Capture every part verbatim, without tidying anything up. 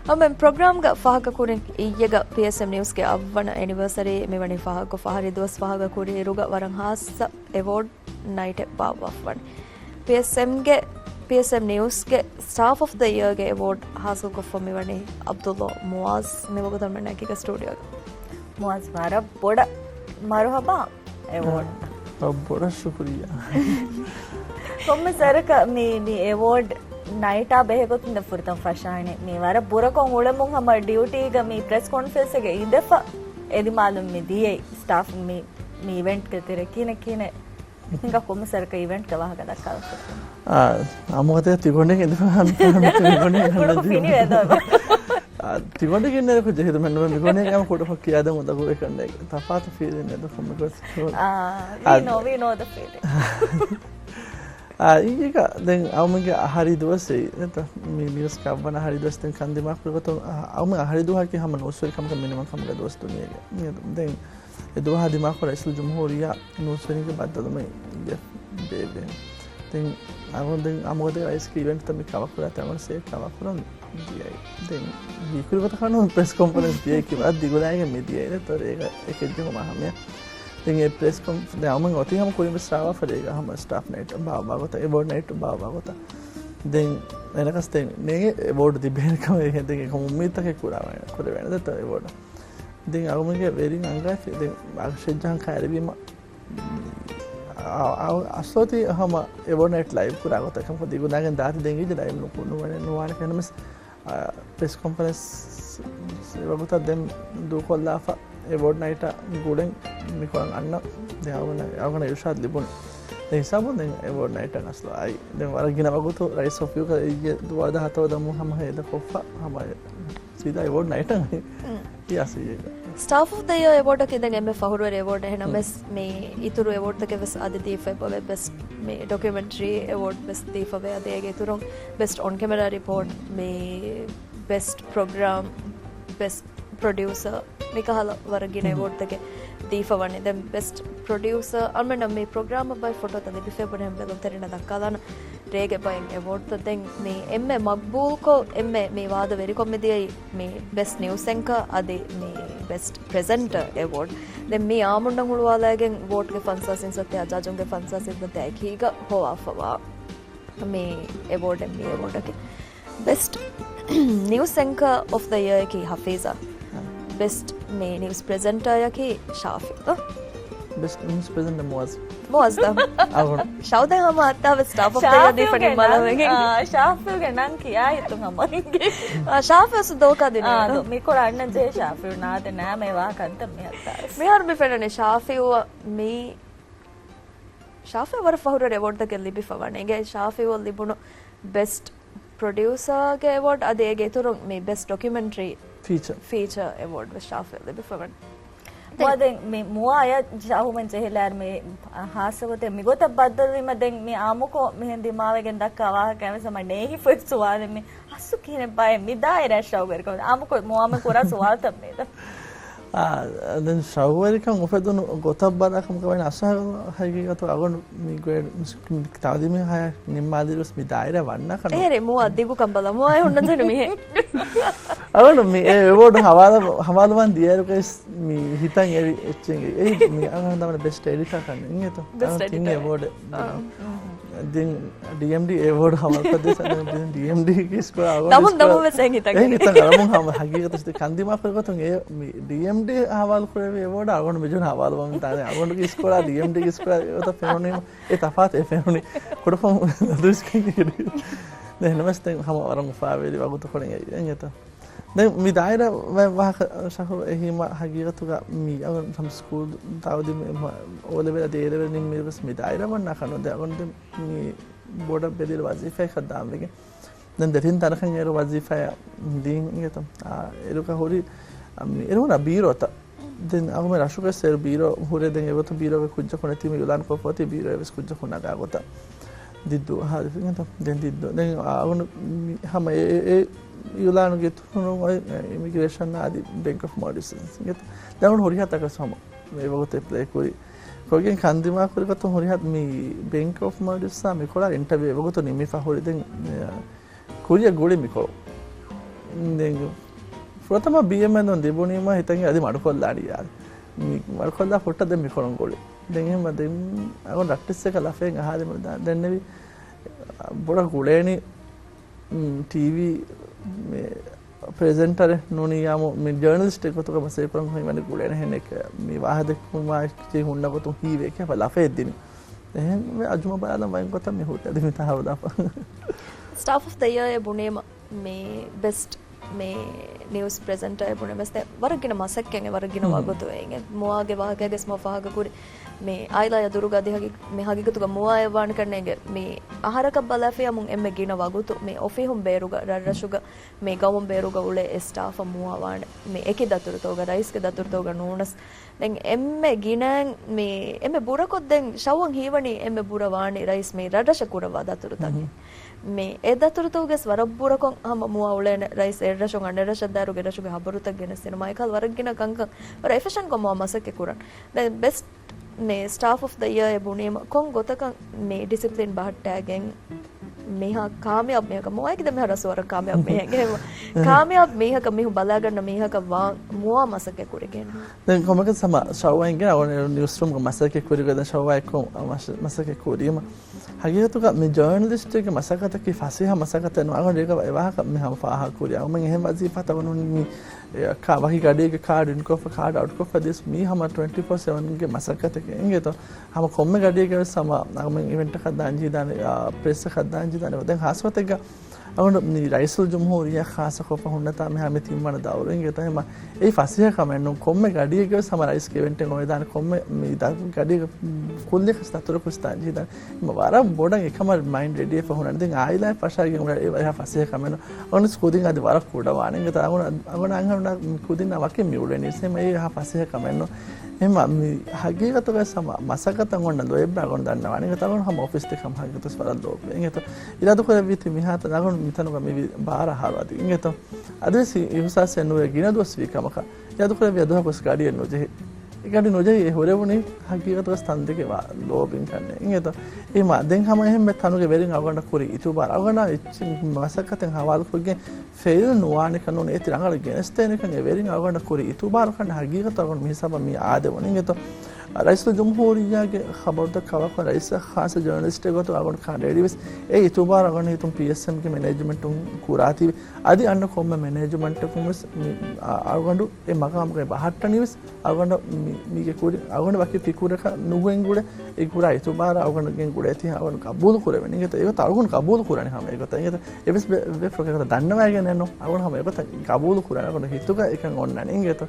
އަމެން ޕްރޮގްރާމްގަ ފާހަގަކުރިން އިއްޔެގަ ޕީއެސްއެމް ނިއުސްގެ އަށްވަނަ އެނިވަރސަރީ މިވަނީ ފާހަގަކޮށް އަހަރީ ދުވަސް ފާހަގަކުރި އިރުގަ ވަރަށް ހާއްސަ އެވޯޑް ނައިޓެއް ބާއްވާފަވަނީ. ޕީއެސްއެމްގެ، ޕީއެސްއެމް ނިއުސްގެ ސްޓާފް އޮފް ދަ އިޔަރގެ އެވޯޑް ހާސިލްކޮށްފަ މިވަނީ ޢަބްދުﷲ މުޢާޒް މިވަގުތު މެންނަކީގަ ސްޓޫޑިއޯގަ. މުޢާޒް ވަރަށް ބޮޑަށް މަރުޙަބާ އެވޯޑް. އާ، ބޮޑަށް ޝުކުރިއްޔާ. ކޮންމެ ސަރަކަ މި، މި އެވޯޑް ނައިޓާ ބެހޭގޮތުން ދެ ފުރަތަމަ ފަށާނެ. މި ވަރަށް ބުރަކޮށް އުޅެމުން ހަމަ ޑިއުޓީގަ މި ޕްރެސް ކޮންފަރެންސްގެ އިނދެފަ އެދިމާލުން މި ދިޔައީ ސްޓާފް މި، މި އިވެންޓްގެ ތެރެ ކިހިނެއް ކިހިނެއް ހިނގާ ކޮންމެ ސަރަކަ އިވެންޓްގެ ވާހަކަ ދައްކާލަފަ. އާ، އަމުގަތެ ތިގޮނޑެއް އެދިފަ ހަން މިގޮނޑެއް ހަން ފިނިވެދޯ. އާ، ތިގޮނޑެއް ގެންނެރެކު ޖެހިދު މެންނުމެ މިގޮނޑެއް އަމަ ކުޑަފަ ކިޔާދެ މުދަގުވެ ކަންނޭ ތަފާތު ފީލިން އެދު ކޮންމެ ގޮސް. އާ، we know, we know the feeling. އާ، އިނގިކަ ދެން އަމުގެ އަހަރީ ދުވަސް ނެތަ؟ މި ނިއުސް ކައްވަނ އަހަރީ ދުވަސް ދެން ކަން ދިމާކުރި ގޮތުން އަ-، އަމު އަހަރީ ދުވަހަކީ ހަމަ ނޫސްވެރި ކަމަކަށް މިނިވަން ކަމުގެ ދުވަސް ދުނިޔޭގެ. ދެން އެ ދުވަހާ ދިމާކުރ ރައީސުލްޖުމްހޫރިއްޔާ ނޫސްވެރިންގެ ބައްދަލުމެއް ބޭއްވި. ދެން އަމު ދެން އަމުގަދޭ ރައީސްގެ އިވެންޓްތައް މި ކަވަކުރާ ތަމަން ސޭ ކަވަކުރަން ދިޔައީ. ދެން ހީކުރި ގޮތަކަށް ނޫން ޕްރެސް ކޮންފަރެންސް ދިޔައީ ކިބަ ދިގުލާއިގެން މި ދިޔައީ ތޯ ރޭގަ އެކެއް ޖެހުމާ ހަމަޔަށް. ދެން އެ ޕްރެސް ކޮން-، ދެން އަމުން އޮތީ ހަމަ ކުރިން ވެސް ރާވާފަ ރޭގަ ހަމަ ސްޓާފް ނައިޓް ބާއްވާ ގޮތަށް، އެވޯޑް ނައިޓް ބާއްވާ ގޮތަށް. ދެން އެނަކަސް ދެން ނޭނގެ އެވޯޑް ދިބޭނެ ކަމެއް އެހެން ދެން އެކަމަ އުއްމީދުތަކެއް ކުރާ-، ކުރެވޭނެ ދެތޯ އެވޯޑް. ދެން އަޅުމެންގެ ވެރިން އަންގާފި ދެން އަށެއް ޖަހަން ކައިރިވީމަ، އަ-، އަ-، އަސްލު އޮތީ ހަމަ އެވޯޑް ނައިޓް ލައިވް ކުރާ ގޮތަށް ކަމަކަށް ދިގުލާގެން ދާތި ދެން ގިޖި ލައިވް ނުކު-، ނުވަނެ-، ނުވާނެ ކަންނަމަސް، އަ، ޕްރެސް ކޮންފަރެންސް ވަގުތަށް ދެން ދޫކޮށްލާފަ އެވޯޑް ނައިޓަށް ގުޅެން މިކޮޅަށް އަންނަ ދެން އަޅުގަނޑަށް، އަޅުގަނޑަށް އިރުޝާދް ލިބުނު. ދެން ހިސާބުން ދެން އެވޯޑް ނައިޓަށް އަސްލު އައި. ދެން ވަރަށް ގިނަ ވަގުތު ރައީސް އޮފީހުގަ އިއްޔެ ދުވާދަ ހަތަރު ދަމު ހަމަ ހޭދަ ކޮށްފަ ހަމަ ސީދާ އެވޯޑް ނައިޓަށް އައި. މް. އިޔާސީގެ. ސްޓާފް އޮފް ދަ އިޔާ އެވޯޑަކީ ދެން އެންމެ ފަހުރުވެރި އެވޯޑް. އެހެނަމެސް މް. މި އިތުރު އެވޯޑްތަކެއް ވެސް އަދި ދީފަ އެބަވޭ. ބެސްޓް މި ޑޮކިއުމެންޓްރީ އެވޯޑް ވެސް ދީފަވޭ. އަދި އޭގެ އިތުރުން ބެސްޓް އޮން ކެމެރާ ރިޕޯޓް، މި ބެސްޓް ޕްރޮގްރާމް، ބެސްޓް ޕްރޮޑިއުސަރ، މިކަހަލަ ވަރަށް ގިނަ މް. އެވޯޑްތަކެއް ދީފަ ވަނީ. ދެން ބެސްޓް ޕްރޮޑިއުސަރ، އަޅުމެންނަށް މި ޕްރޮގްރާމަށް ބައި ފޮޓޯތައް ލިބިފައި ބުނެހެން ބެލުންތެރިންނަށް ދައްކާލާނަން. ރޭގެ ބައެއް އެވޯޑްތައް. ދެން މި އެންމެ މަގްބޫލްކޮށް، އެންމެ މި ވާދަ ވެރިކޮށް މި ދިޔައީ މި ބެސްޓް ނިއުސް އެންކަރ އަދި މި ބެސްޓް ޕްރެޒެންޓަރ އެވޯޑް. ދެން މި އާއްމުންނަށް ހުޅުވާލައިގެން ވޯޓްގެ ފަންސާސް އިން ސައްތަ އަޖާޒުންގެ ފަންސާސް އިން ސައްތަ އެކީގަ ހޮވާފަވާ މި އެވޯޑެއް، މި އެވޯޑަކީ. ބެސްޓް ނިއުސް އެންކަރ އޮފް ދަ އިޔާއަކީ ހަފީޒާ. އާ. ބެސްޓް މި ނިއުސް ޕްރެޒެންޓާއަކީ ޝާފި. ބެސްޓް ނިއުސް ޕްރެޒެންޓާ މުއަޒް. މުއަޒް ދާ. އަޅުގަނޑު. ޝައުދެ ހަމަ އައްތާވެސް ސްޓާފް އޮފް ދަ އިޔާ ދީފަ ޝާފިއުގެ ނަން، ނިންމަލަމެން. އާ، ޝާފިއުގެ ނަން ކިޔާ ހިތުން ހަމަ އިނގޭ. އާ، ޝާފިއު ސު ދޯކާ ދިނީ. އާ، ދޯ. މިކޮޅަށް އަންނަން ޖެހޭ ޝާފިއު ނާދެ ނާމެ ވާކަންތަ މި ހައްތާވެސް. މިހާރު މި ފެންނަނީ ޝާފިއު މި ޝާފިއު ވަރަށް ފަހުރުވެރި އެވޯޑްތަކެއް ލިބިފަ ވަނީ. އޭގެ ޝާފިއު ލިބުނު ބެސްޓް ޕްރޮޑިއުސާގެ އެވޯޑް އަދި އޭގެ އިތުރުން މި ބެސްޓް ޑޮކިއުމެންޓްރީ ފީޗަ. ފީޗަ އެވޯޑް ވެސް ޝާފިއު ލިބިފަ ވަނީ. މުއާ ދެން މި މުއާ އަޔަށް ޝާހުމެން ޖެހިލާއިރު މި ހާއްސަ ގޮތެއް މިގޮތަށް ބައްދަލުވީމަ ދެން މި އާއްމުކޮށް މިހެން ދިމާވެގެން ދައްކާ ވާހަކައިން ވެސް ހަމަ ނޭހިފައި ސުވާލެއް މި އަސްލު ކިހިނެއް ބާއޭ މި ދާއިރާ ޝައުގުވެރިކަމެއް އާއްމުކޮށް މުއާމަ ކުރާ ސުވާލުތައް މީދަ. އާ، ދެން ޝައުގުވެރިކަން އުފެދުނު ގޮތަށް ބަލާ ކަމަކަށް ވަނީ އަސްލު ހަގީގަތު އަޅުގަނޑު މި ގްރޭޑް ތާލީމީ ހަޔާ ނިންމާލިއިރުވެސް މި ދާއިރާ ވަންނާ ކަން. އޭރެ މުއާ ދިގު ކަނބަލަ މުއާ އެ ހުންނަން ޖެހުނު މީހެއް. އަޅުގަނޑު މި އެ އެވޯޑް ހަވާލު، ހަވާލުވާން ދިޔައިރުގައި މި ހިތަށް އެރި އެއްޗެއް އެއީ މި އަނގަ ހަނދާން ބެސްޓް އެޑިޓާ ކަން އިނގޭތޯ؟ ބެސްޓް އެޑިޓާ. ތިން އެވޯޑެއް. އާ. ދެން ޑީއެމްޑީ އެވޯޑް ހަވާލުކޮށްދޭ ސަން ދެން ޑީއެމްޑީގެ ސްކޯރ އަޅުގަނޑު ދަމުން ސްކޯރ ދަމުން ވެސް އެހެން ހިތަށް އެހެން ހިތަށް އަރަމުން ހަމަ ހަގީގަތަށް ކަންދިމާ ކުރި ގޮތުން އެ މި ޑީއެމްޑީ ހަވާލު ކުރެވި އެވޯޑް އަޅުގަނޑު މިޖުން ހަވާލުވަމުން ދާނެ އަޅުގަނޑުގެ ސްކޯރ ޑީއެމްޑީގެ ސްކޯރ އެ ތަފާތު އެ ފެނުނީ ކުޑަފަހުން ދުވިސްކަން ދެން ހަމަ ވަރަށް އުފާވެރި ވަގުތު ކުރިން އެ އެނގޭތަ؟ ދެން މި ދާއިރާ ވާ-، ވާހަކަ ޝަހު އެހީމަ ހަގީގަތުގަ މި އަގުން ހަމަ ސްކޫލް ތާވަދި މި އޯ ލެވެލް އަދި އޭ ލެވެލް ނިންމި ވެސް މި ދާއިރާ ވަންނާ ކަނު ދެ އަގުން ދެ މި ބޮޑަށް ބެލި ވަޒީފާއަކަށް ދާން ވެގެން. ދެން ދެތިން ތަނަކަށް އޭރު ވަޒީފާއަށް ދީން އިނގޭތަ؟ އާ، އޭރުގަ ހުރި، އަ، މި އޭރު ހުންނަ ބީރޯތައް. ދެން އަގުމެ ރަށުގެ ސޭރު ބީރޯ ހުރޭ ދެން އެގޮތަށް ބީރޯގެ ކުއްޖަކު ނެތީމަ އިއުލާން ކޮށްފަ އޮތީ ބީރޯ އެވެސް ކުއްޖަކު ނަގާ ގޮތަށް. ދިއްދޫ އަހާ ދެން ދިއްދޫ. ދެން އަ، އަގުނު މި ހަމަ އެ، އެ، އެ އިއުލާނުގެ ތުނު އޮތް އިމިގްރޭޝަން އަދި ބެންކް އޮފް މޯލްޑިވްސް އިނގޭތަ؟ ދެން އަގުނު ހުރިހާ ތަކަސް ހަމަ އެ ވަގުތު އެޕްލައި ކުރި. ކޮގެން ކަންދިމާކުރި ގޮތުން ހުރިހާ މި ބޭންކް އޮފް މޯލްޑިވްސްއާ މިކޮޅާ އިންޓަވިއު އެވަގުތު ނިމިފަ ހުރި ދެން ކުރިއަށް ގުޅި މިކޮޅު. ދެން ފުރަތަމަ ބީއެމްއެން ދުން ދިބުނީމަ ހިތަށް އަދި މަޑުކޮށްލާނީ ޔާ. މި މަޑުކޮށްލާ ފުއްޓަށް ދެން މިކޮޅުން ގުޅި. ދެން އެހެން ދެން އަގުން ރައްޓިއްސެކަ ލަފައެއް އަހާލި ދެންނެވި ބޮޑަށް ގުޅޭނީ ޓީވީ ޕްރެޒެންޓަރެއް ނޫނިއްޔާމު މި ޖާނަލިސްޓެއް ގޮތުގަ މަސައްކަތް ކުރަން ހިމެނި ގުޅޭނެ ހެނެއް މި ވާހަކަ ދެއްކުމާ އެއްޗެއް ހުންނަ ގޮތުން ހީވޭ ކިޔާފަ ލަފައެއް ދިނި. އެހެންވެ އަޖުމަ ބަލާލަން ވައިން ގޮތަށް މި ހުރި އަދި މި ތަހަވަލާފަ. ސްޓާފް އޮފް ދަ އިޔާއޭ ބުނީމަ މި ބެސްޓް މި ނިއުސް ޕްރެޒެންޓަރ އެ ބުނެ މެސް ވަރަށް ގިނަ މަސައްކަތް ވަރަށް ގިނަ ވަގުތު އެ މުވާގެ ވާހަކަ ގެސް މަ ފާހަގަ ކުރި މި އާއިލާ ދުރުގަ އަދި ހަގީ މި ހަގީގަތުގަ މުވާ އެއްވާނެ ކަންނޭނގެ މި އަހަރަކަށް ބަލާފިޔާމުން އެންމެ ގިނަ ވަގުތު މި އޮފީހުން ބޭރުގަ ރަށްރަށުގަ މި ގައުމުން ބޭރުގަ އުޅޭ އެ ސްޓާފަށް މުވާ ވާނެ މި އެކި ދަތުރުތަކުގަ ރައީސްގެ ދަތުރުތަކުގަ ނޫނަސް ދެން އެންމެ ގިނައިން މި އެންމެ ބުރަކޮށް ދެން ޝައުވަން ހީވަނީ އެންމެ ބުރަ ވާނީ ރައީސް މި ރަށްރަށަށް ކުރައްވާ ދަތުރުތަކެއް. މި އެ ދަތުރުތަކުގެސް ވަރަށް ބުރަކޮށް ހަމަ މުވާ އުޅޭނެ ރައީސް އެއްރަށުން އަނެއްރަށަށް ދާއިރުގެ ރަށުގެ ހަބަރުތައް ގެނެސްދިނުމާއެކު ވަރަށް ގިނަ ކަންކަން ވަރަށް އެފިޝަންޓްކޮށް މުވާ މަސައްކަތް ކުރަން. ދެން ބެސްޓް މި ސްޓާފް އޮފް ދަ އިޔާ އެ ބުނީމަ ކޮން ގޮތަކަށް މި ޑިސިޕްލިން ބަހައްޓާގެން މީހާ ކާމިޔާބު މީހަކަށް މުވާއެކި ދެ މީހާ ރަސް ވަރަށް ކާމިޔާބު މީހެއް ކާމިޔާބު މީހަކަށް މީހުން ބަލާގަންނަ މީހަކަށް ވާން މުވާ މަސައްކަތް ކުރިގެން. ދެން ކޮމަކަސް ހަމަ ޝައުވައިންގެ އަވަން ނިއުސްރޫމްގެ މަސައްކަތް ކުރިގޮތް ދެން ޝައުވައި އެއްކޮށް މަސައްކަތް ކުރީމަ ހަގީގަތުގަ މި ޖާނަލިސްޓެއްގެ މަސައްކަތަކީ ފަސޭހަ މަސައްކަތެއް ނޫން. އަގުން ރޭގަ އެ ވާހަކަ މި ހަމަ ފާހަގަ ކުރި އަގުމެން އެހެން ވަޒީފާތައް ނޫން މި އެ، ކާ، ވަކި ގަޑިއެއްގެ ކާޑް އިންކޮށްފަ، ކާޑް އައުޓްކޮށްފަ ދިޔަސް މީ ހަމަ ޓްވެންޓީ ފޯ ސެވަންގެ މަސައްކަތެކޭ އިނގޭތޯ. ހަމަ ކޮންމެ ގަޑިއެއްގެ ވެސް ހަމަ އަގުމެން އިވެންޓަކަށް ދާން ޖީދާނެ، އާ، ޕްރެސްއަކަށް ދާން ޖީދާނެ. ދެން ހާސްވަތެއްގަ އަގުނޑު މި ރައީސުލްޖުމްހޫރިއްޔާ ޚާއްޞަކޮށްފަ ހުންނަތާ މިހާ މި ތިންވަނަ ދައުރު އިނގޭތޯ. ހަމަ އެއީ ފަސޭހަ ކަމެއް ނޫން. ކޮންމެ ގަޑިއެއްގެ ވެސް ހަމަ ރައީސްގެ އިވެންޓެއް އޮވެދާނެ ކޮންމެ މި ދަ-، ގަޑިއެއްގެ ކުއްލިއަކަސް ދަތުރަކު ވެސް ދާން ޖީދާނެ. ވަރަށް ބޮޑަށް އެކަމަށް މައިންޑް ރެޑީއެއް ފަހުން ދެން އާއިލާއެއް ފަށާގެން އުޅޭ އެ އެހާ ފަސޭހަ ކަމެއް ނޫން. އަގުން ކުދިން އަދި ވަރަށް ކުޑަވާނެ އިނގޭތޯ. އަގުން، އަގުން އަންހެނުންނާ ކުދިންނާ ވަކިން މި އުޅެނީ ސެމް އެ އެހާ ފަސޭހަ ކަމެއް ނޫން. އެހެން މި ހަގީގަތުގަ ސަމަ-، މަސައްކަތަށް އޮންނަ ލޯތްބާ އަގުން ދަންނަވާނެ އިނގޭތޯ. އަގުން ހަމަ އޮފީސް ތިކަމް ހަގީގަތު ވަރަށް ލޯބިވޭ އިނގޭތޯ. އިރާދަކުރެއްވީތީ މިހާތަނަށް އަގުން މިތަނުގަ މިވީ ބާރަ އަހަރު އަދި އިނގޭތޯ. އަދިވެސް އިހުސާސެއް ނުވޭ ގިނަ ދުވަސް ވީ ކަމަކަށް. އިރާދަކުރެއްވި އަދުހަކުވެސް ގަޑިއެއް ނުޖެހި. އެ ގަޑި ނުޖެހި އެ ހުރެވުނީ ހަގީގަތުގަސް ތަންދެކެ ވާ ލޯބިން ކަންނޭ އިނގޭތޯ. އެހެމަ ދެން ހަމަ އެހެންމެ ތަނުގެ ވެރިން އަގުގަނޑަށް ކުރި އިތުބާރު އަގުގަނޑާ އެއްޗެއް މަސައްކަތެއް ހަވާލުކޮށްގެން ފެއިލް ނުވާނެކަން ނޫން އޭތި ރަނގަޅަށް ގެނެސްދޭނެކަން އެ ވެރިން އަގުގަނޑަށް ކުރި އިތުބާރު ކަން ހަގީގަތު އަގުން މިހިސާބަށް މި އާދެވުނީ އިނގޭތޯ. ރައީސުލްޖުމްހޫރިއްޔާގެ ޚަބަރުތައް ކަވަކުން ރައީސަށް ޚާއްޞަ ޖާނަލިސްޓެއް ގޮތުން އަގުން ކާން ރެޑީވެސް އެ އިތުބާރު އަގުން ހިތުން ޕީއެސްއެމްގެ މެނޭޖްމަންޓުން ކުރާތީވެ. އަދި އަންނަ ކޮންމެ މެނޭޖްމަންޓަކުން ވެސް މި އަ-، އަގުގަނޑު އެ މަގާމުގައި ބަހައްޓަނީވެސް އަގުގަނޑަށް މި-، މީގެ ކުރި-، އަގުގަނޑު ވަކި ފިކުރަކަށް ނުގޮތް ގުޅޭ އެ ކުރާ އިތުބާރަށް އަގުގަނޑު ގެން ގުޅޭތީ އަގުގަނޑު ގަބޫލު ކުރެވެނީ. އިނގޭތޯ އެގޮތަށް އަގުގަނޑު ގަބޫލު ކުރަނީ ހަމަ އެގޮތަށް. އިނގޭތޯ އެވެސް ބެ-، ބެ ފުރަކަކަތަ ދަންނަވައިގެން ނޫން. އަގުގަނޑު ހަމަ އެގޮތަށް ގަބޫލު ކުރަނީ އަގުގަނޑު ހިތުގަ އެކަން އޮންނަނީ. އިނގޭތޯ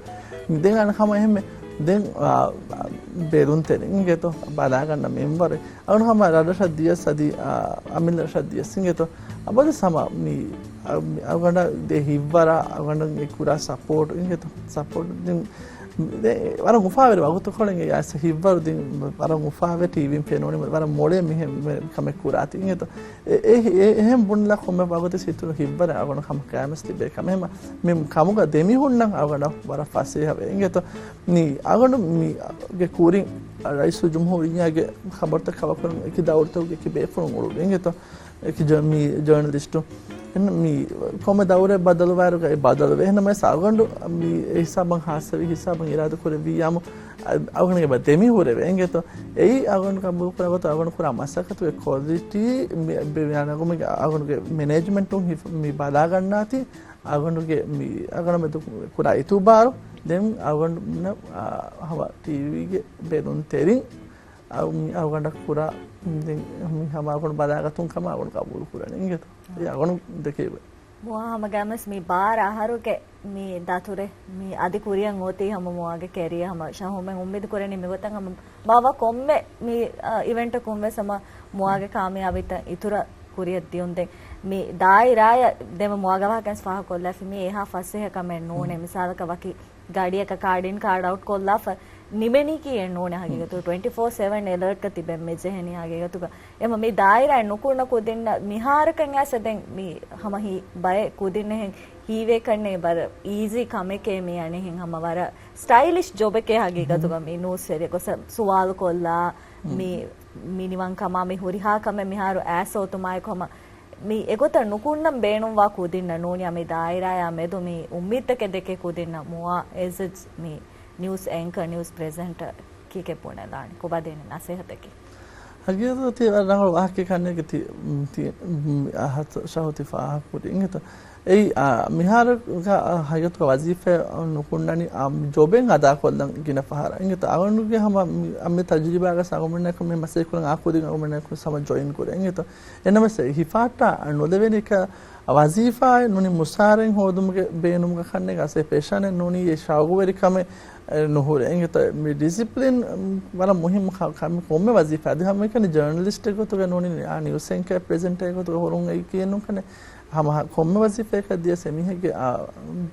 ދެން އަން ހަމަ އެހެންމެ ދެން، އާ، ބޭރުންތެރިން އިނގޭތޯ ބަލާގަންނަ މިންވަރެއް. އަގުން ހަމަ ރަށްރަށަށް ދިޔަސް އަދި، އާ، އަމިއްލަ ރަށަށް ދިޔަސް އިނގޭތޯ އަބަދު ހަމަ މި، އަ، މި އަގުގަނޑަށް ދޭ ހިތްވަރާ އަގުގަނޑު އެ ކުރާ ސަޕޯޓް އިނގޭތޯ ސަޕޯޓް ދެން ދެ ވަރަށް އުފާވެރި ވަގުތުކޮޅެއް އެ އައިސް ހިތްވަރު ދިން ވަރަށް އުފާވެ ޓީވީން ފެނުނީ ވަރަށް މޮޅޭ މިހެން ކަމެއް ކުރާތީ އިނގޭތޯ. އެ، އެ، އެ، އެހެން ބުންލާ ކޮންމެ ވަގުތެއް ހިތުން ހިތްވަރެއް އަގުން ހަމަ ކައިމަސް ތިބޭ ކަމެއް ހަމަ މި ކަމުގަ ދެމިހުންނަން އަގުން ވަރަށް ފަސޭހަވޭ އިނގޭތޯ. މި އަގުން މި ގެ ކުރިން ރައީސުލްޖުމްހޫރިއްޔާގެ ޚަބަރުތައް ކަވަކުން އެކި ދައުރުތަކުގެ އެކި ބޭފުޅުން އުޅުއްވި އިނގޭތޯ. އެކި ޖަ-، މި ޖާނަލިސްޓު އެން މި ކޮންމެ ދައުރެއް ބަދަލުވާއިރުގައި ބަދަލުވޭ. އެހެންނަމަވެސް އަގުގަނޑު މި އެ ހިސާބަށް ހާއްސަވި ހިސާބަށް އިރާދަކުރެއްވިއްޔާމު އަ-، އަގުން އެބަ ދެމި ހުރެވޭ އިނގޭތޯ. އެއީ އަގުން ގަބޫލުކުރާ ގޮތު އަގުން ކުރާ މަސައްކަތުގެ ކޮލިޓީ މި ބެ-، މި އަގުންގެ މެނޭޖްމަންޓުން ހި-، މި ބަލާގަންނާތީ އަގުންގެ މި އަގުން މެދު ކުރާ އިތުބާރު ދެން އަގުން އަ-، ހަމަ ޓީވީގެ ބެލުންތެރިން އަ-، މި އަގުގަނޑަށް ކުރާ ދެން މި ހަމަ އަގުން ބަލާގަތުން ކަމަށް އަގުން ގަބޫލު ކުރަނީ އިނގޭތޯ. އެ އަގުން ދެކެވޭ. މުވާ ހަމަ ގަމެސް މި ބާރަ އަހަރުގެ މި ދަތުރެއް މި އަދި ކުރިއަށް އޮތީ ހަމަ މުވާގެ ކެރިއަ ހަމަ ޝަހުމެން އުއްމީދު ކުރަނީ މިގޮތަށް ހަމަ ބާވާ ކޮންމެ މި، އަ، އިވެންޓަކުން ވެސް ހަމަ މުވާގެ ކާމިޔާބީތައް އިތުރަށް ކުރިއަށް ދިޔުން. ދެން މި ދާއިރާއަށް ދެމެ މުވާގެ ވާހަކަ ފާހަގަކޮށްލާފި މީ އެހާ ފަސޭހަ ކަމެއް ނޫނޭ. މިސާލަކަށް ވަކި ގަޑިއަކަށް ކާޑިން ކާޑް އައުޓް ކޮށްލާފަ ނިމެނީކީއެއް ނޫނޭ ހަގީގަތުގަ. ޓްވެންޓީ ފޯ ސެވަން އެލާޓްގަ ތިބެން މި ޖެހެނީ ހަގީގަތުގަ. އެމަ މި ދާއިރާއެއް ނުކުންނަ ކުދިންނަށް މިހާރަކަށް އައިސް ދެން މި ހަމަ ހި ބައެއް ކުދިން އެހެން ހީވޭ ކަންނޭ ވަރަށް އީޒީ ކަމެކޭ މި އަނެއްހެން ހަމަ ވަރަށް ސްޓައިލިޝް ޖޮބެކޭ ހަގީގަތުގަ މި ނޫސްވެރި ގޮސް ސުވާލު ކޮށްލާ މި މިނިވަން ކަމާ މި ހުރިހާ ކަމެއް މިހާރު އައިސް އޮތުމާއެކު ހަމަ މި އެގޮތަށް ނުކުންނަން ބޭނުންވާ ކުދިންނަށް ނޫނީ މި ދާއިރާޔާ މެދު މި އުއްމީދުތަކެއް ދެކޭ ކުދިންނަށް މުއާ އެޒް މި ނިއުސް އެންކަރ، ނިއުސް ޕްރެޒެންޓަރ ކީކޭ ބުނެލާނީ؟ ކޮބާ ދޭނެ ނަސޭހަތަކީ؟ ހަގީގަތުގަ ތި ވަރަށް ރަނގަޅު ވާހަކައެއް ކަންނޭނގެ ތި، ތި، އަހަތު ޝަހު ތި ފާހަގަކުރި އިނގޭތޯ. އެއީ، އާ، މިހާރު ހަގީގަތުގަ ވަޒީފާ ނުކުންނަނީ، އާ، ޖޮބެއް އަދާކޮށްލަން ގިނަ ފަހަރަށް. އިނގޭތޯ، އަޅުގަނޑުގެ ހަމަ މި، އަ، މި ތަޖުރިބާގަ އަޅުގަނޑުމެންނަކު މި މަސައްކަތް ކުރަން އާ ކުދިން އަޅުގަނޑުމެންނަކު ހަމަ ޖޮއިން ކުރޭ. އިނގޭތޯ، އެނަމަވެސް ހިފަހައްޓާ ނުލެވެނީ އެކަ ވަޒީފާއެއް ނޫނީ މުސާރައެއް ހޯދުމުގެ ބޭނުމުގަ ކަންނޭނގެ އަސޭ ޕެޝަނެއް ނޫނީ އެ ޝައުގުވެރިކަމެއް އެ، ނުހުރޭ. އިނގޭތޯ، މި ޑިސިޕްލިން، މް، ވަރަށް މުހިއްމު ކަ-، ކަމެއް ކޮންމެ ވަޒީފާ. އަދި ހަމައެކަނި ޖާނަލިސްޓެއް ގޮތުގަ ނޫނީ އާ ނިއުސް އެންކަރ ޕްރެޒެންޓަރެއް ގޮތުގަ ހުރުން އެއީކީއެއް ނޫން ކަންނޭ. ހަމަ ކޮންމެ ވަޒީފާއަކަށް ދިޔަސް އެމީހެއްގެ، އާ،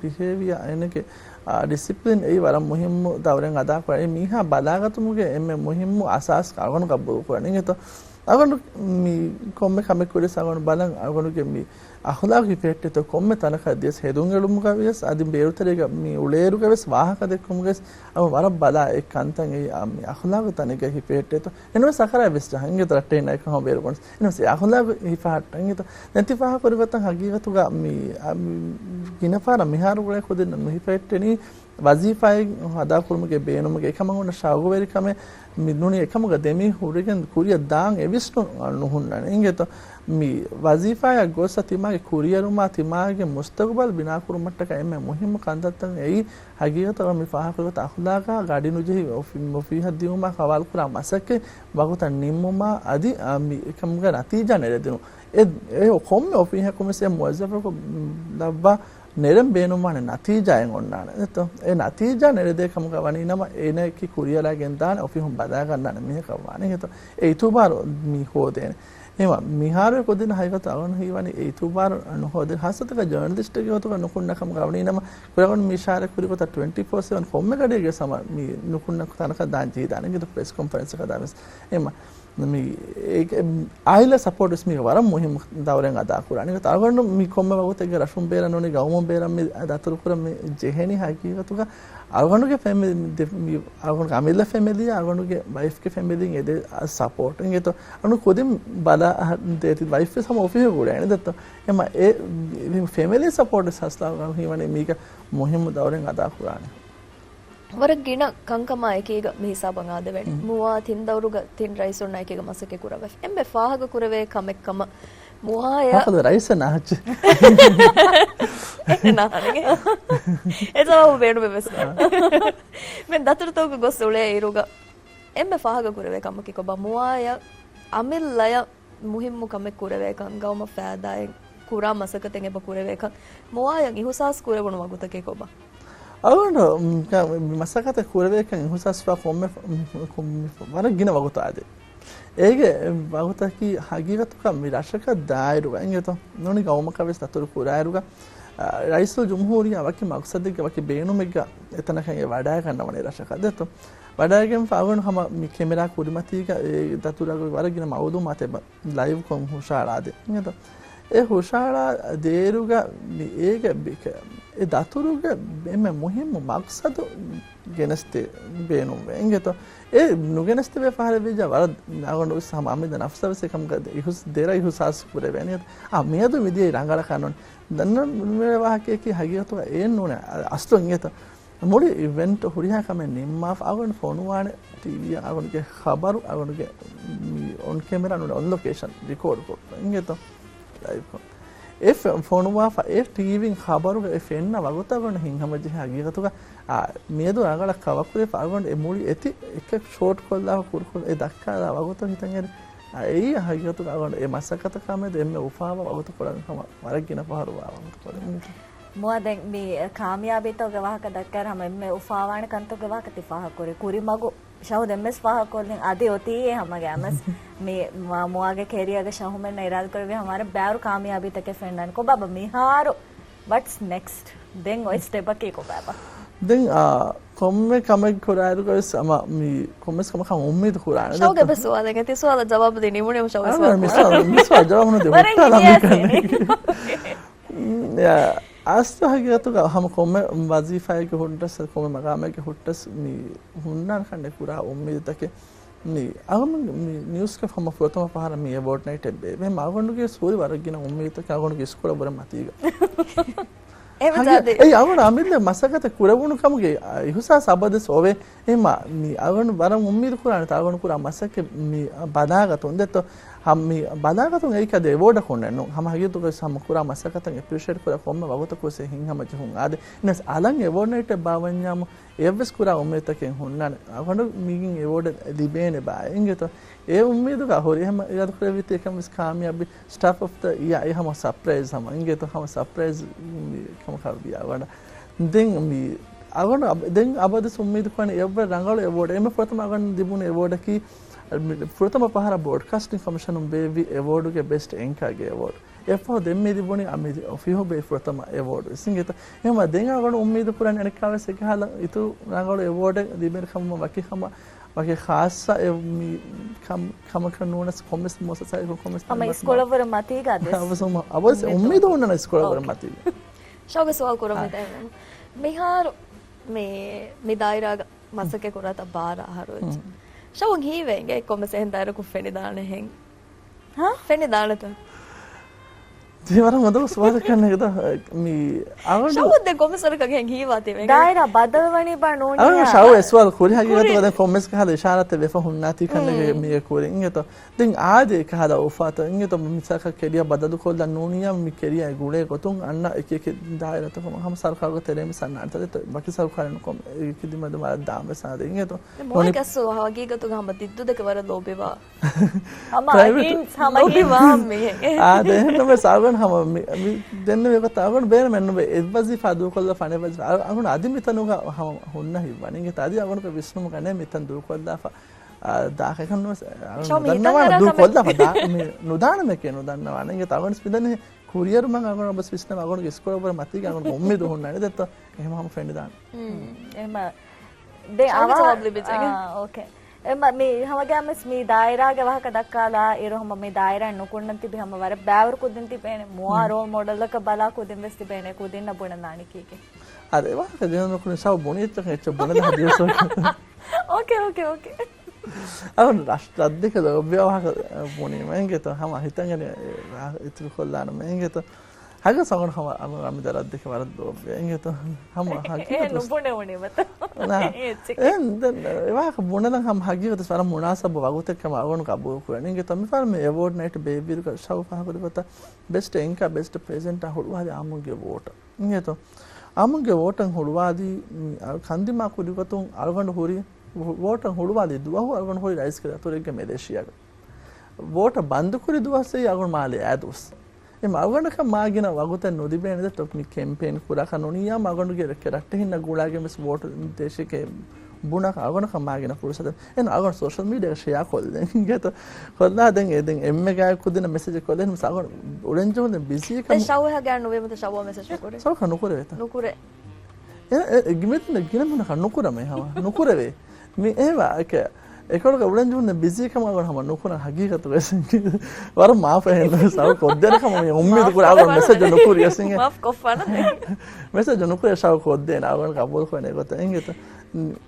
ބިހޭވިއާ އޭނަގެ، އާ، ޑިސިޕްލިން އެއީ ވަރަށް މުހިއްމު ދައުރެއް އަދާކުރާ. އެ މީހާ ބަލާގަތުމުގެ އެންމެ މުހިއްމު އަސާސް އަޅުގަނޑު ގަބޫލުކުރަނީ. އިނގޭތޯ، އަޅުގަނޑު މި ކޮންމެ ކަމެއް ކުރިޔަސް އަޅުގަނޑު ބަލަން އަޅުގަނޑުގެ މި އަޚުލާގު ހިފެހެއްޓޭތޯ ކޮންމެ ތަނަކަށް ދިޔަސް ހެދުން އެޅުމުގަ ވިޔަސް އަދި ބޭރުތެރޭގަ މި އުޅޭއިރުގަ ވެސް ވާހަކަ ދެއްކުމުގަ ވެސް އަޅުގަނޑު ވަރަށް ބަލާ އެ ކަންތައް އެއީ އާ މި އަޚުލާގު ތަނެއްގަ ހިފެހެއްޓޭތޯ. އެނަމަވެސް އަކަރާ ވެސް ޖަހަން އިނގޭތޯ ރައްޓެހިންނާ އެކަން ބޭރު ގޮނޑިސް. އެނަމަވެސް އެ އަޚުލާގު ހިފަހައްޓަން އިނގޭތޯ. ދެން ތި ފާހަގަކުރި ގޮތަށް ހަގީގަތުގަ މި، އާ، މި ގިނަ ފަހަރަށް މިހާރު އުޅޭ ކުދިންނަށް ނުހިފެހެއްޓެނީ ވަޒީފާއެއް އަދާކުރުމުގެ ބޭނުމުގެ އެކަމަށް އޮންނަ ޝައުގުވެރިކަމެއް މި ނޫނީ އެކަމުގަ ދެމި ހުރެގެން ކުރިއަށް ދާން އެވިސްނުން ނުހުންނަނީ. އިނގޭތޯ މި ވަޒީފާއަށް ގޮއްސަ ތިމާގެ ކުރިއެރުމާ ތިމާގެ މުސްތަގުބަލް ބިނާކުރުމަށްޓަކާ އެންމެ މުހިއްމު ކަންތައްތައް އެއީ ހަގީގަތަށް މި ފާހަގަކުރި ގޮތަށް އަޚުލާގާ ގަޑި ނުޖެހި އޮފީ-، އޮފީހަށް ދިއުމާ ހަވާލުކުރާ މަސައްކަތް ވަގުތަށް ނިންމުމާ އަދި އާ މި އެކަމުގެ ނަތީޖާ ނެރެދިނުން. އެ، އެ ކޮންމެ އޮފީހަކުން ވެސް އެ މުވައްޒަފަކު ލައްވާ ނެރެން ބޭނުންވާނެ ނަތީޖާއެއް އޮންނާނެ. އެތޯ؟ އެ ނަތީޖާ ނެރެދޭ ކަމުގަ ވަނީ ނަމަ އޭނައަކީ ކުރިއަރާގެން ދާނެ އޮފީހުން ބަލާގަންނާނެ މީހަކަށް ވާނެ. އެތޯ؟ އެ އިތުބާރު މި ހޯދޭނެ. އެހެންވީމަ މިހާރު ކުދިން ހަގީގަތު އަޅުގަނޑު ހީވަނީ އެ އިތުބާރު ނުހޯދޭ. ހާއްސަތަކަށް ޖާނަލިސްޓެއްގެ ގޮތުގަ ނުކުންނަ ކަމުގަ ވަނީ ނަމަ ކުރިއަށް މި އިޝާރާތް ކުރި ގޮތަށް ޓްވެންޓީ ފޯ ސެވަން ކޮންމެ ގަޑިއެއްގެ ސަމަ މި ނުކުންނަ ތަނަކަށް ދާން ޖެހިދާނެ. އިނގޭތޯ ޕްރެސް ކޮންފަރެންސަކަށް ދާ ވެސް. އެހެންވީމަ މި އޭގެ އާއިލާ ސަޕޯޓް ވެސް މީގެ ވަރަށް މުހިއްމު ދައުރެއް އަދާކުރާނެ. އަޅުގަނޑު މި ކޮންމެ ވަގުތެއްގެ ރަށުން ބޭރަށް ނޫނީ ގައުމުން ބޭރަށް މި ދަތުރުކުރަން މި ޖެހެނީ ހަގީގަތުގަ އަޅުގަނޑުގެ ފެމިލީ، މި އަޅުގަނޑުގެ އަމިއްލަ ފެމިލީ، އަޅުގަނޑުގެ ވައިފްގެ ފެމިލީން އެދޭ ސަޕޯޓް. އިނގޭތޯ އަޅުގަނޑު ކުދިން ބަލާ ދޭތި ވައިފް ވެސް ހަމަ އޮފީހު ގުޅޭނެ ދެއްތޯ. އެމަ އެ ފެމިލީ ސަޕޯޓް ވެސް ހަސްލާ ހީވަނީ މީގަ މުހިއްމު ދައުރެއް އަދާކުރާނެ. ވަރަށް ގިނަ ކަންކަމާ އެކީގަ މި ހިސާބަށް އާދެވޭނެ. މުއާ ތިން ދައުރުގަ ތިން ރައީސުންނާ އެކީގަ މަސައްކަތް ކުރައްވައިފި. އެންމެ ފާހަގަ ކުރެވޭ ކަމެއް ކަމަށް މުއާޔަށް ރައީސެއް ނާހައްޗެއް. އެ ނާހަނެގެ. އެ ޖަވާބު ބޭނުމެއް ވެސް ނާ. މި ދަތުރުތަކުގަ ގޮސް އުޅޭ އިރުގަ އެންމެ ފާހަގަ ކުރެވޭ ކަމަކީ ކޮބާ؟ މުއާޔަށް އަމިއްލަޔަށް މުހިއްމު ކަމެއް ކުރެވޭކަން، ގައުމަށް ފައިދާއެއް ކުރާ މަސައްކަތެއް އެބަ ކުރެވޭކަން، މުއާޔަށް އިހުސާސް ކުރެވުނު ވަގުތަކީ ކޮބާ؟ އަޅުގަނޑު، މް، މަސައްކަތެއް ކުރެވޭކަން އިހުސާސްވާ ކޮންމެ، މް، ކޮންމެ ވަރަށް ގިނަ ވަގުތު އާދޭ. އޭގެ ވަގުތަކީ ހަގީގަތުގަ މި ރަށަކަށް ދާއިރުގަ އިނގޭތޯ ނޫނީ ގައުމަކަށް ވެސް ދަތުރު ކުރާއިރުގަ، އާ، ރައީސުލް ޖުމްހޫރިއްޔާ ވަކި މަގްސަދެއްގެ ވަކި ބޭނުމެއްގަ އެތަނަކަށް އެ ވަޑައިގަންނަވަނީ ރަށަކަށް ދެއްތޯ. ވަޑައިގެންފަ އަޅުގަނޑު ހަމަ މި ކެމެރާ ކުރިމަތީގަ އެ ދަތުރާގަ ވަރަށް ގިނަ މައުލޫމާތެއް ބަ-، ލައިވްކޮށް ހުށަހަޅާދޭ. އިނގޭތޯ؟ އެ ހުށަހަޅާ ދޭއިރުގަ މި އޭގެ ބި-، އެ ދަތުރުގެ އެންމެ މުހިއްމު މަގްސަދު ގެނެސްދޭ ބޭނުންވޭ. އިނގޭތޯ؟ އެ ނުގެނެސްދެވޭ ފަހަރެއް ވެއްޖާ ވަރަށް އަޅުގަނޑު ވެސް ހަމަ އަމިއްލަ ނަފްސަށް ވެސް އެކަމުގަ އިހުސް-، ދެރަ އިހުސާސް ކުރެވޭނެ. އާ، މިއަދު މިދިޔައީ ރަނގަޅަކަށް ނޫން. ދަންނަ މި ވާހަކަޔަކީ ހަގީގަތުގަ އެއް ނޫނޭ. އަ-، އަސްލު އިނގޭތޯ؟ މުޅި އިވެންޓް ހުރިހާ ކަމެއް ނިންމާފަ އަޅުގަނޑު ފޮނުވާނެ ޓީވީއަށް އަޅުގަނޑުގެ ޚަބަރު އަޅުގަނޑުގެ މި އޮން ކެމެރާ ނޫން އޮން ލޮކޭޝަން ރިކޯޑް ކޮށްފަ އިނގޭތޯ ލައިވްކޮށް. އެ ފެ-، ފޮނުވާފަ އެ ޓީވީން ޚަބަރުގަ އެ ފެންނަ ވަގުތަށް އަޅުގަނޑު ހިތްހަމަޖެހޭ ހަގީގަތުގަ، އާ، މިއަދު ރަނގަޅަށް ކަވަރ ކުރެވިފަ އަޅުގަނޑު އެ މުޅި އެތި އެކެއް ޝޯޓް ކޮށްލާފަ ކުރުކޮށް އެ ދައްކާލާ ވަގުތަށް ހިތަށް އެރި، އާ، އެއީ ހަގީގަތުގަ އަޅުގަނޑު އެ މަސައްކަތަކާ މެދު އެންމެ އުފާވާ ވަގުތު ކޮޅަށް ހަމަ ވަރަށް ގިނަ ފަހަރު ވާ ވަގުތު ކޮޅެއް. މުއާ ދެން މި ކާމިޔާބީތަކުގެ ވާހަކަ ދައްކާއިރު ހަމަ އެންމެ އުފާވާނެ ކަންތަކުގެ ވާހަކަ ތި ފާހަގަކުރި. ކުރިމަގު ޝަހު ދެންވެސް ފާހަގަކޮށްލިން އަދި އޮތީ އެ ހަމަގެ އަމަސް މި މާ މުއާގެ ކެރިއާގަ ޝަހުމެންނަށް އިރާދަކުރެއްވި ހަމަ ވަރަށް ބާރު ކާމިޔާބީތަކެއް ފެންނާނެ. ކޮބާބަ މިހާރު ވަޓްސް ނެކްސްޓް؟ ދެން އޮތް ސްޓެޕަކީ ކޮބާބަ؟ ދެން، އާ، ކޮންމެ ކަމެއް ކުރާއިރުގަ ވެސް އަމަ މި ކޮންމެސް ކަމަކަށް އުއްމީދު ކުރާނެ. ޝަހުގެ ވެސް ސުވާލެއް. ތި ސުވާލަށް ޖަވާބު ދީ ނިމުނީމަ ޝަހުގެ ސުވާލު ކުރާނެ. މި ސުވާލު ޖަވާބު ނުދީ. ވަރަށް ހުއްޓާލާ މި ކަންނޭނގެ. އިނގޭތޯ. އާ، އަސްލު ހަގީގަތުގަ ހަމަ ކޮންމެ ވަޒީފާއެއްގެ ހުއްޓަސް، ކޮންމެ މަގާމެއްގެ ހުއްޓަސް މި ހުންނާނެ ކަންނޭ ކުރާ އުއްމީދުތަކެއް. މި އަޅުގަނޑު މި ނިއުސްގަ ހަމަ ފުރަތަމަ ފަހަރަށް މި އެވޯޑް ނައިޓެއް ބޭއްވި. އެހެން އަޅުގަނޑުގެ ހުރި ވަރަށް ގިނަ އުއްމީދުތަކެއް އަޅުގަނޑުގެ އިސްކޮޅަށް ވުރެ މަތީގަ. އެހެން ހަގީ، އެއީ އަޅުގަނޑު އަމިއްލަ މަސައްކަތެއް ކުރެވުނު ކަމުގެ އިހުސާސް އަބަދުވެސް އޮވޭ. އެހެންމާ މި އަޅުގަނޑު ވަރަށް އުއްމީދު ކުރާނެ ތާ އަޅުގަނޑު ކުރާ މަސައްކަތް މި ބަލާގަތުން ދެއްތޯ. ހަމަ މި ބަލާގަތުން އެއީ ކަދޭ އެވޯޑަކުންނެއް ނޫން. ހަމަ ހަގީގަތުގައި ހަމަ ކުރާ މަސައްކަތަށް އެޕްރިޝިއޭޓް ކުރާ ކޮންމެ ވަގުތަކުވެސް ހިތްހަމަޖެހުން އާދެ. އިނަސް އަލަށް އެވޯޑް ނައިޓެއް ބާވަންޏާމު އެއްވެސް ކުރާ އުއްމީދުތަކެއް ހުންނާނެ. އަޅުގަނޑު މިގިން އެވޯޑެއް ލިބޭނެ ބާ އިނގޭތޯ. އެ އުއްމީދުގަ ހުރި ހަމަ އިރާދަކުރެއްވީތީ އެކަން ވެސް ކާމިޔާބުވި. ސްޓާފް އޮފް ދަ އިޔާ އެ ހަމަ ސަޕްރައިޒް ހަމަ އިނގޭތޯ ހަމަ ސަޕްރައިޒް މި ކަމަކަށް ވި އަޅުގަނޑަށް. ދެން މި އަޅުގަނޑު އަބަ-، ދެން އަބަދުވެސް އުއްމީދު ކުރަނީ އެއްވެސް ރަނގަޅު އެވޯޑެއް. އެންމެ ފުރަތަމަ އަޅުގަނޑު ލިބުނު އެވޯޑަކީ މި ފުރަތަމަ ފަހަރަށް ބްރޯޑްކާސްޓިން ކޮމިޝަނުން ބޭއްވި އެވޯޑުގެ ބެސްޓް އެންކާގެ އެވޯޑް. އެއަށްފަހު ދެން މި ލިބުނީ އަމިއްލަ ފިހު ބޭއްވި ފުރަތަމަ އެވޯޑް ވެސް އިނގޭތޯ. އެހެންމާ ދެން އަޅުގަނޑު އުއްމީދު ކުރަނީ އަނެއްކާވެސް އެކަހަލަ އިތުރު ރަނގަޅު އެވޯޑެއް ލިބޭނެ ކަމަށް ވަކި ހަމަ ވަކި ޚާއްޞަ އެ މި ކަމް-، ކަމަކަށް ނޫނަސް ކޮންމެސް މުއައްސަސާއެއް ކޮންމެސް ހަމަ އިސްކޮޅަށްވުރެ މަތީގަ އަދިސް. އަވަސް އުމ-، އަވަސް އުއްމީދު އުންނަން އިސްކޮޅަށްވުރެ މަތީގަ. ޝައުގެ ސުވާލު ކުރަން އާ. މިތަން. މިހާރު މި، މި ދާއިރާގަ މަސައްކަތް ކުރާތާ ބާރަ އަހަރު ވެއްޖެ. ހުން. ޝައުގު ހީވޭ އިނގޭ ކޮންމެސް އެހެން ދާއިރަކުން ފެނިދާނެހެން. ހާ؟ ފެނިދާނެތަ؟ ތި ވަރަށް މަދު ސުވާލެއް ކަންނޭނގެ ދޯ. މި އަވަނޑު ޝައުގު ދެން ކޮންމެސް ވަރަކަށް ހީވާތީ ވެގެން. ދާއިރާ ބަދަލުވަނީ ބާ ނޫނީ. އަވަނޑު ޝައުގު އެ ސުވާލު ކުރި ހަގީގަތުގަ ދެން ކޮންމެސް ކަހަލަ އިޝާރާތެއް ވެފަ ހުންނާތީ ކަންނޭނގެ މީގެ ކުރިން އިނގޭތޯ. ދެން އާދެ ކަހަލަ އުފާތައް އިނގޭތޯ މިސާލަކަށް ކެރިޔާ ބަދަލުކޮށްލަން ނޫނިއްޔާ މި ކެރިޔާ ގުޅޭ ގޮތުން އަންނަ އެކި އެކި ދާއިރާތަކުން ހަމަ ސަރުކާރުގެ ތެރޭ މި ސަންނާންތަ ދެތޯ ވަކި ސަރުކާރެއް ނުކޮށް އެކި ދިމަ ދިމާ ދާން ވެސް އާދެ އިނގޭތޯ. މުހައްގަސް ހަގީގަތުގަ ހަމަ ދިއްދުދެކެ ވަރަށް ލޯބިވާ. ހަމަ ޕްރައިވެޓް ހިންޓްސް ހަމަ ލޯބިވާ ހިންޓްސް. މީހެއް. އާ، ދެން ނަމަ ސާގަން ހަމަ މި، މި ދެންނެވި ގޮތަށް އަގުން ބޭނުމެއް ނުވޭ. އެއް ވަޒީފާ ދޫކޮށްލާފަ އަނެއް ވަޒީފާ. އަ-، އަގުން އަދި މިތަނުގަ ހަމަ ހުންނަ ހިތްވަނީ. އިނގޭތަ އަދި އަގުން ވިސްނުމުގަ ނޭ މިތަން ދޫކޮށްލާފަ. އާ، ދާކަކަށް ނުވެސް، އަ، ޝޯ މީ ނުދަންނަވާނެ ހިތަށް ދޫކޮށްލާފަ. ދާ-، މި ނުދާނަމެކޭ ނުދަންނަވާނެ. އިނގޭތަ އަގުން ވެސް މިދަނީ ކުރިއަރުމަށް އަގުން ވެސް ވިސްނަވާ އަގުންގެ އިސްކޮޅަށް ވުރެ މަތީގަ އަގުން އުއްމީދު ހުންނާނެ ދެއްތޯ. އެހެން ހަމަ ފެނިދާނެ. އެހެމަ. ދެ ޝައުގު އަވަރ-، ޖަވާބު ލިބިއްޖެ. އާ، އޯކޭ. އެމަ މި ހަމަގައިމުވެސް މި ދާއިރާގެ ވާހަކަ ދައްކާލާ އިރު ހަމަ މި ދާއިރާއިން ނުކުންނަން ތިބި ހަމަ ވަރަށް ބައިވަރު ކުދިން ތިބޭނެ. މުއާ ރޯލް މޮޑެލްއަކަށް ބަލާ ކުދިން ވެސް ތިބޭނެ. ކުދިންނަށް ބުނެލާނެ ކީކޭ. އާދެ، އެ ވާހަކަ ދެން ނުކުނި ޝައު ބުނި އެއްޗަކަށް އެއްޗެއް ބުނެލާ ހަދިޔަސް. އޯކޭ، އޯކޭ، އޯކޭ. އަވަން ރަށް ރަށްދެކެ ލޯބިޔާ ވާހަކަ ބުނީމަ އިނގޭތޯ ހަމަ ހިތަށް އެނގެނީ އިތުރު ކޮށްލާނަމަ އިނގޭތޯ. ހަގީގަތު އަގުން ހަމަ އަމި ރަށްދެކެ ވަރަށް ލޯބިވޭ އިނގޭތޯ. ހަމަ ހަގީގަތު ނުބުނެވުނީމަތަ. ނާ. އެ ދެން އެ ވާހަކަ ބުނެލަން ހަމަ ހަގީގަތު ވަރަށް މުނާސަބު ވަގުތެއް ކަމަށް އަގުން ގަބޫލު ކުރަނީ އިނގޭތޯ. މިފަހަރު މި އެވޯޑް ނައިޓް ބޭއްވިއިރުގަ ޝައު ފާހަގަކުރި ގޮތަށް ބެސްޓް އެންކާ ބެސްޓް ޕްރެޒެންޓާ ހުޅުވާލީ އާމުގެ ވޯޓަށް އިނގޭތޯ. އާމުގެ ވޯޓަށް ހުޅުވާލީ، މި، ކަންދިމާ ކުރި ގޮތުން އަޅުގަނޑު ހުރި، ވޯޓަށް ހުޅުވާލި ދުވަހު އަޅުގަނޑު ހުރި ރައީސްގެ ދަތުރެއްގަ މެލޭޝިޔާގަ. ވޯޓަށް ބަންދުކުރި ދުވަސް އެއީ އަޅުގަނޑު މާލެ އައި ދުވަސް. އެ އަޅުގަނޑަކަށް މާގިނަ ވަގުތެއް ނުލިބޭނެ ދެއްތޯ މި ކެމްޕޭން ކުރާކަށް ނޫނިއްޔާ އަޅުގަނޑުގެ ރައްޓެހިންނަށް ގުޅާގެން ވެސް ވޯޓު ދޭށޭކޭ ބުނާކަށް އަޅުގަނޑަކަށް މާގިނަ ފުރުސަތެއް. އެން އަޅުގަނޑު ސޯޝަލް މީޑިއާގަ ޝެއާ ކޮށްލަން އިނގޭތޯ. ކޮށްލާ ދެން އެ ދެން އެންމެ ގާތް ކުދިންނަށް މެސެޖެއް ކޮށްލެން މިސް އަޅުގަނޑު އުޅެން ޖެހުން ބިޒީ ކަމަށް. ޝައު ހަގާ ނުވޭ މަތަ ޝައު މެސެޖް ނުކުރޭ. ޝައު ކަ ނުކުރެވޭތަ؟ ނުކުރޭ. އެ، އެ، ގިމެތިން ގިނަ މީހުންނަކަށް ނުކުރަމޭ ހަމަ. ނުކުރެވޭ. މި އެވާ، އެކެ، އެކޮޅުގަ އުޅެން ޖެހުން ބިޒީ ކަމަށް އަޅުގަނޑު ހަމަ ނުކުރަން ހަގީގަތުގައި. ވަރަށް މާފަށް ހެން ޝައު ކޮށްދޭނެ ކަމަށް މި އުއްމީދު ކުރާ އަޅުގަނޑު މެސެޖް ނުކުރިޔަސް އިނގޭ. މާފް ކޮށްފާނަ. މެސެޖް ނުކުރޭ ޝައު ކޮށްދޭނެ އަޅުގަނޑު ގަބޫލު ކުރަނީ ގޮތަށް އިނގޭތަ.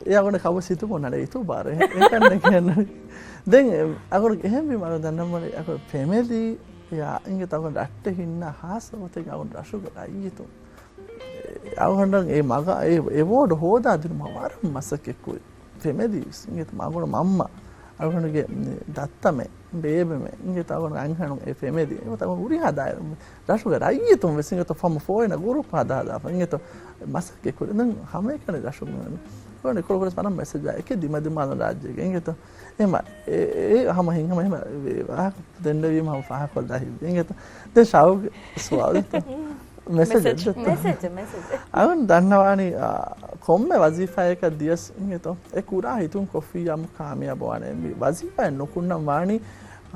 އެ އަޅުގަނޑު ކަބު ސިތު ބޮނަނެ އިތު ބާރެ. އެކަންނެ ކެން. ދެން އަޅުގަނޑު އެހެން ވީމަ އަޅުގަނޑު ދަންނަމަނި އަޅުގަނޑު ފެމެލީ އިނގޭތަ އަޅުގަނޑު ރައްޓެހިންނާ ހާއްސަ ގޮތެއް އަޅުގަނޑު ރަށުގެ ރައްޔިތުން އަޅުގަނޑަށް އެ މަގަ-، އެ އެވޯޑް ހޯދާ ދިނުމަށް ވަރަށް މަސައްކަތް ކުރި. ފެމެލީސް އިނގޭތަ މަގުނު މަންމަ އަޅުގަނޑުގެ ދައްތަމެ ބޭބެމެ އިނގޭތަ އަޅުގަނޑު އަންހެނުން އެ ފެމެލީ އިނގޭތަ އަޅުގަނޑު ހުރިހާ ދާއިރު ރަށުގެ ރައްޔިތުން ވެސް އިނގޭތަ ފަމަ ފޯއިނަ ގުރޫޕް ހަދާ ހަދާފަ އިނގޭތަ މަސައްކަތް ކުރި. ދެން ހަމައެކަނި ރަށުގެ އަޅުގަނޑު އެކޮޅު ކުރެސް ވަރަށް މެސެޖް އެކެ ދިމަ ދިމާލުން ރާއްޖޭގެ އިނގޭތަ އެމަ އެ، އެ، ހަމަ ހިން ހަމަ ހިމަ ވާހަކަ ދެންނެވީމަ ހަމަ ފާހަކޮށްލާ ހިތް އިނގޭތަ. ދެން ޝައުގެ ސުވާލުތަ؟ މެސެޖެއް. މެސެޖެއް، މެސެޖެއް. އަޅުން ދަންނަވާނީ، އާ، ކޮންމެ ވަޒީފާއަކަށް ދިޔަސް އިނގޭތޯ، އެ ކުރާ ހިތުން ކޮށްފިއްޔާމު ކާމިޔާބުވާނެ. މި ވަޒީފާއެއް ނުކުންނަން ވާނީ،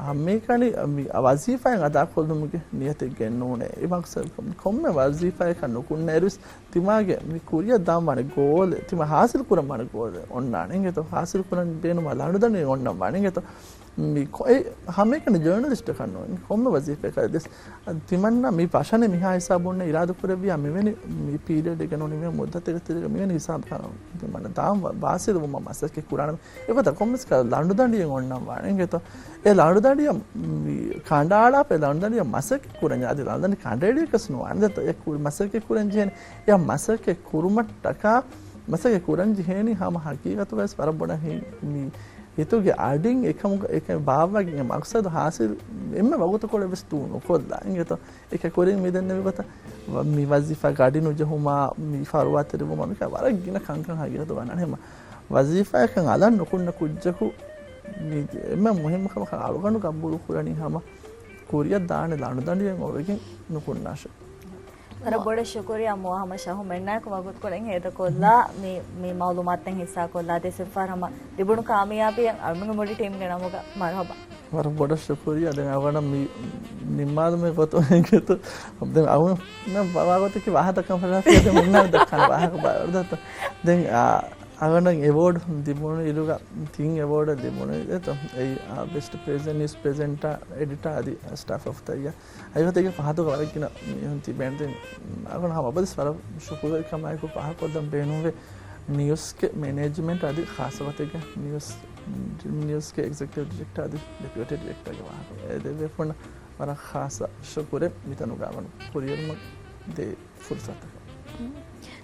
ހަމައެކަނި މި ވަޒީފާއެއް އަދާކޮށްލުމުގެ ނިޔަތެއްގެ ނޫނޭ. އެ މަޤްޞަދު ކޮންމެ ވަޒީފާއަކަށް ނުކުންނައިރުވެސް ތިމާގެ މި ކުރިއަށް ދާންވާނެ ގޯލެއް، ތިމާ ހާސިލް ކުރަން ވާނެ ގޯލެއް އޮންނާނެ އިނގޭތޯ، ހާސިލް ކުރަން ބޭނުމާ ލަނޑުދަނޑި އޮންނަން ވާނެ އިނގޭތޯ. މި ކޮ-، އެ ހަމައެކަނި ޖާނަލިސްޓަކަށް ނޫން، ކޮންމެ ވަޒީފާއަކަށް ދެސް. ތިމަންނަ މި ފަށަނެ މިހާ ހިސާބުންނެ އިރާދަކުރެއްވިޔާ މިވެނި މި ޕީރިއަޑެއްގަ ނޫން، މިވެނި މުއްދަތެއްގަ ތިރިގަ މިވެނި ހިސާބަކަށް ތިމަންނަ ދާން ވާ-، ވާސިލުވުމަށް މަސައްކަތް ކުރާނަމޭ. އެގޮތަށް ކޮންމެސް ކަ-، ލަނޑުދަނޑިއެއް އޮންނަން ވާނެ އިނގޭތޯ. އެ ލަނޑުދަނޑިއަށް މި ކަނޑައަޅާފަ އެ ލަނޑުދަނޑިއަށް މަސައްކަތް ކުރަން، އަދި ލަނޑުދަނޑި ކަނޑައެޅިޔަކަސް ނުވާނެ. ދެތޯ އެ ކު-، މަސައްކަތް ކުރަން ޖެހޭނެ. އެ މަސައްކަތް ކުރުމަށްޓަކާ މަސައްކަތް ކުރަން ޖެހޭނީ ހަމަ ހަގީގަތުގަވެސް ވަރަށް ބޮޑަށް ހި-، މި ހިތުގެ އަޑިން އެކަމުގަ އެކަން ބާއްވައިގެން އެ މަގްސަދު ހާސިލް އެންމެ ވަގުތުކޮޅެއް ވެސް ދޫ ނުކޮށްލާ އިނގޭތޯ. އެކަ ކުރިން މި ދެންނެވި ގޮތަށް ވަ-، މި ވަޒީފާގެ އަޑި ނުޖެހުމާ، މި ފަރުވާތެރިވުމާ، މިކަ ވަރަށް ގިނަ ކަންކަން ހަގީގަތު ވަންނާނެ. ހަމަ ވަޒީފާއަކަށް އަލަށް ނުކުންނަ ކުއްޖަކު މި އެންމެ މުހިއްމު ކަމަކަށް އަޅުގަނޑު ގަބޫލު ކުރަނީ ހަމަ ކުރިއަށް ދާނެ ލަނޑުދަނޑިއެއް އޮވެގެން ނުކުންނާށޭ. ވަރަށް ބޮޑަށް ޝުކުރިއްޔާ މުއާ ހަމަ ޝަހު މެންނާއެކު ވަގުތުކޮޅެއް ހޭދަކޮށްލާ، މި، މި މައުލޫމާތުތައް ހިއްސާކޮށްލާ ދޭ. ސިފަރ ހަމަ ލިބުނު ކާމިޔާބީއަށް އަޅުމެންގެ މުޅި ޓީމްގެ ނަމުގަ މަރުހަބާ. ވަރަށް ބޮޑަށް ޝުކުރިއްޔާ. ދެން އަވަނަ މި ނިންމާލުމެއް ގޮތު އެނގޭތޯ. ދެން އަވަނ ވާގޮތަކީ ވާހަކަ ދައްކަން ފަށާފިޔާ ދެން ހުންނާނެ ދައްކާނެ ވާހަކަ ބާރުދަތަ. ދެން އަ-، އަވަނަ އެވޯޑް ލިބުނު އިރުގަ ތިން އެވޯޑް ލިބުނު އެތޯ. އެއީ ބެސްޓް ޕްރެޒެންޓް، ނިއުސް ޕްރެޒެންޓާ، އެޑިޓާ އަދި ސްޓާފް އޮފް ދަ އިޔާ. އައިވަތެގެ ފަހަތުގަ ވަރަށް ގިނަ މީހުން ތިބޭނެ. ދެން އަގުން ހަމަ އަބަދުސް ވަރަށް ޝުކުރުވެރިކަމާއެކު ފާހަގަކޮށްލަން ބޭނުންވޭ ނިއުސްގެ މެނޭޖްމަންޓް އަދި ޚާއްސަ ގޮތެއްގަ ނިއުސް، ނިއުސްގެ އެގްޒެކެޓިވް ޑިރެކްޓާ އަދި ޑެޕިއުޓީ ޑިރެކްޓާގެ ވާހަކަ. އެ ދެ ބޭފުޅުންނަށް ވަރަށް ޚާއްސަ ޝުކުރެއް މިތަނުގަ އަވަން ކުރިއެރުމަށް ދޭ ފުރުސަތަކަށް.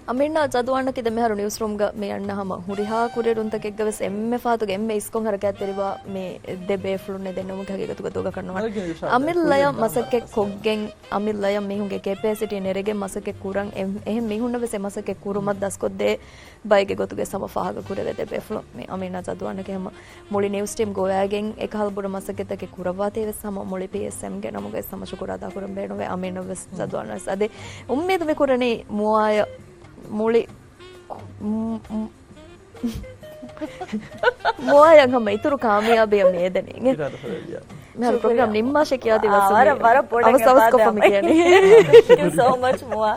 އަމީނާ ޒަދުވާނަކީ ދެމިހާރު ނިއުސްރޫމްގަ މި އަންނަ ހަމަ ހުރިހާ ކުރިއެރުންތަކެއްގަ ވެސް އެންމެ ފަހަތުގެ އެންމެ އިސްކޮށް ހަރަކާތްތެރިވާ މި ދެ ބޭފުޅުންނެއް ދެންނެވުމަކީ ހަގީގަތުގަ ދޮގަކަށް ނުވާނެ. އަމިއްލަޔަށް މަސައްކަތް ކޮށްގެން، އަމިއްލަޔަށް މީހުންގެ ކެޕޭސިޓީ ނެރެގެން މަސައްކަތް ކުރަން އެ-، އެހެން މީހުންނަށް ވެސް އެ މަސައްކަތް ކުރުމަށް ދަސްކޮށްދޭ ބައެއްގެ ގޮތުގައި ހަމަ ފާހަގަ ކުރެވޭ ދެ ބޭފުޅުން. މި އަމީނާ ޒަދުވާނަކީ ހަމަ މުޅި ނިއުސް ޓީމް ގޮވައިގެން އެކަހަލަ ބުރަ މަސައްކަތްތަކެއް ކުރައްވާތީ ވެސް ހަމަ މުޅި ޕީއެސްއެމްގެ ނަމުގައި ހަމަ ޝުކުރު އަދާކުރަން ބޭނުންވޭ. އަމީނަށް ވެސް ޒަދުވާނަށް ވެސް. އަދި އުއްމީދު މި ކުރަނީ މުއާޔަށް މުޅި މު-، މު-، މުއާޔަށް ހަމަ އިތުރު ކާމިޔާބީއެއް މި އެދެނީ. އިރާދަ ފަރެއްޔާ. މިހާރު ޕްރޮގްރާމް ނިންމާށޭ ކިޔާދީ ވެސް ވަރަށް، ވަރަށް ބޮޑަށް އަވަސް އަވަސް ކޮށްފަ މި ކިޔަނީ. Thank you so much މުއާ.